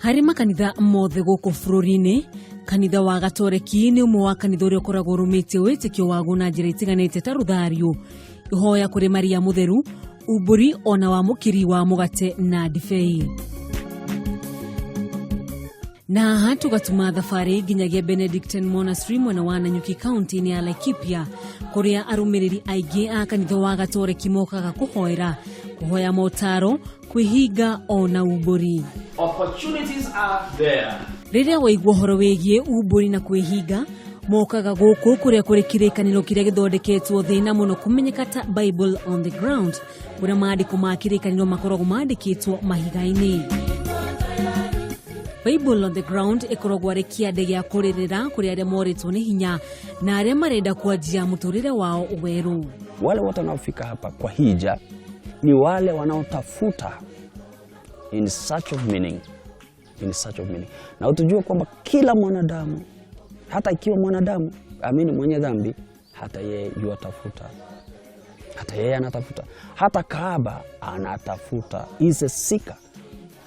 Harĩ makanitha mothe gũkũ bũrũri-inĩ, kanitha wa Gatoreki nĩ ũmwe wa kanitha ũrĩa ũkoragwo ũrũmĩtie wĩtĩkio waguo na njĩra itiganĩte ta rũthario, ihoya kũrĩ Maria Mũtheru, umbũri ona wamũkĩri wa mũgate na ndibei. Na haha tũgatuma thabarĩ nginyagia Benedictine Monastery mwena wa Nanyuki kaunti-inĩ ya Laikipia, kũrĩa arũmĩrĩri aingĩ a kanitha wa Gatoreki mokaga kũhoera, kũhoya motaro, kwĩhinga ona umbũri. Opportunities are there. Rĩrĩa waigua ũhoro wĩgiĩ umbũri na kwĩhinga, mokaga gũkũ kũrĩa kũrĩ kĩrĩkanĩro kĩrĩa gĩthondeketwo thĩ na mũno kũmenyeka ta Bible on the ground, kũrĩa maandĩko ma kĩrĩkanĩro makoragwo mandĩkĩtwo mahiga-inĩ. Bible on the ground ĩkoragwo arĩ kĩande gĩa kũrĩrĩra kũrĩ arĩa morĩtwo nĩ hinya na arĩa marenda kwanjia mũtũrĩre wao werũ. Wale wote wanaofika hapa kwa hija ni wale wanaotafuta in search of meaning, in search of meaning. Na utujue kwamba kila mwanadamu, hata ikiwa mwanadamu amini mwenye dhambi, hata yeye yuatafuta, hata yeye anatafuta, hata kahaba anatafuta, is a seeker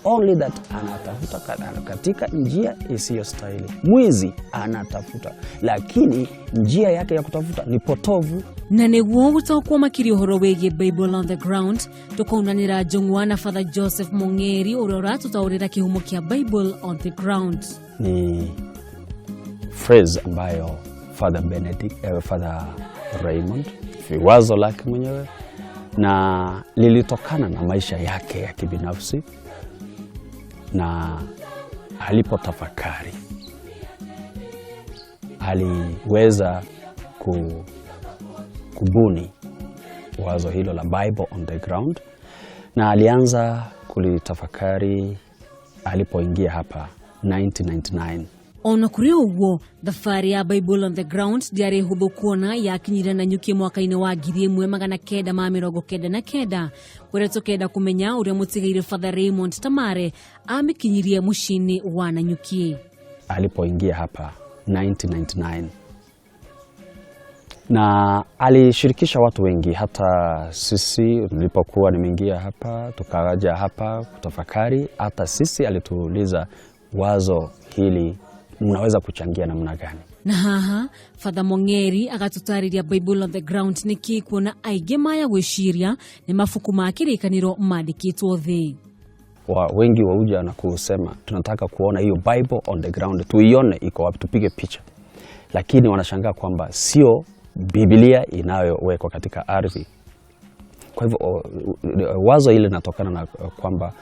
only that anatafuta katika njia isiyostahili. Mwizi anatafuta, lakini njia yake ya kutafuta ni potovu. Na nĩguo gũtaũkwo makĩria ũhoro wĩgiĩ Bible on the ground, tũkaunanĩra njũng'wa na Father Joseph Mong'eri ũrĩa ũratũtaũrĩra kĩhumo kĩa Bible on the ground. Ni phrase ambayo Father Benedict, Father Raymond, wazo lake mwenyewe na lilitokana na maisha yake ya kibinafsi, na alipotafakari aliweza kubuni wazo hilo la Bible on the ground, na alianza kulitafakari alipoingia hapa 1999. Ona kũrĩ ũguo, thabarĩ ya Bible on the ground ndĩarĩ hũthũ kuona yakinyire Nanyuki mwaka-inĩ wa 1999, kũrĩa tũkenda kũmenya ũrĩa mũtigaire Father Raymond Tamare amĩkinyirie mũciĩ-inĩ wa Nanyuki. Alipoingia hapa 1999 na alishirikisha watu wengi, hata sisi nilipokuwa nimeingia hapa, tukaja hapa kutafakari, hata sisi alituuliza wazo hili mnaweza kuchangia namna gani? Na haha Father Mong'eri agatũtarĩria Bible on the ground nĩkĩ, kuona aingĩ maya gwĩciria nĩ mabuku ma kĩrĩkanĩro mandĩkĩtwo thĩ. Wengi wauja na kusema tunataka kuona hiyo Bible on the ground, tuione iko wapi, tupige picha, lakini wanashangaa kwamba sio Biblia inayowekwa katika ardhi. Kwa hivyo wazo ile linatokana na kwamba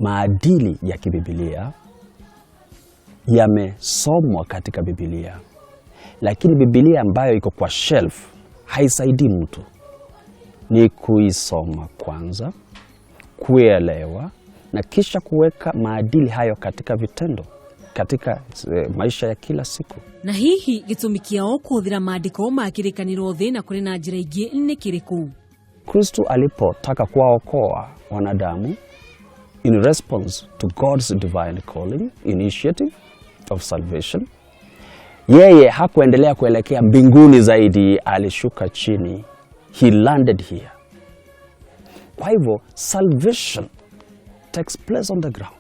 maadili ya kibibilia yamesomwa katika Biblia, lakini Biblia ambayo iko kwa shelf haisaidii mtu. Ni kuisoma kwanza, kuelewa na kisha kuweka maadili hayo katika vitendo, katika maisha ya kila siku. Na hihi gĩtũmi kĩao kũhũthĩra maandĩko ma kĩrĩkanĩro thĩ na kũrĩ na njĩra ingĩ nĩ kĩrĩkũ? Kristo alipotaka kuwaokoa wanadamu in response to God's divine calling initiative of salvation, yeye hakuendelea kuelekea mbinguni zaidi, alishuka chini, he landed here. Kwa hivyo salvation takes place on the ground.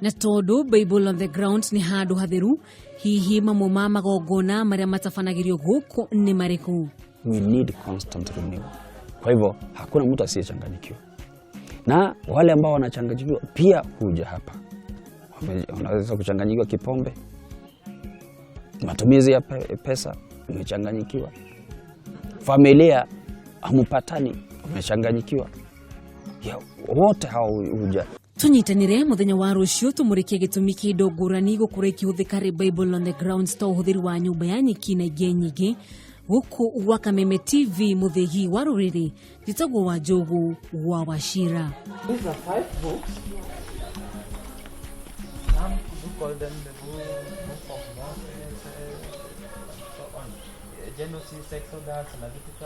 Na tondũ Bible on the ground nĩ handũ hatheru, hihi mamwe ma magongona marĩa matabanagĩrio gũkũ nĩ marĩkũ? We need constant renewal. Kwa hivyo hakuna mtu asiyechanganyikiwa, na wale ambao wanachanganyikiwa pia huja hapa. Wanaweza kuchanganyikiwa kipombe, matumizi ya pesa, umechanganyikiwa, familia hamupatani, umechanganyikiwa. Ya, wote hao huja. Tũnyitanĩre mũthenya wa rũciũ tũmũrĩkie gĩtũmi kĩa indo ngũrani gũkorwo ikĩhũthĩka rĩ Bible on the ground ta ũhũthĩri wa nyũmba ya nyeki na ingĩ nyingĩ. Gũkũ gwa Kameme TV, mũthĩgi wa rũrĩrĩ, njĩtagwo wa Njogu wa Wachira. These are five books. Some people call them the book of Moses, and so on. Genesis, Exodus, Leviticus.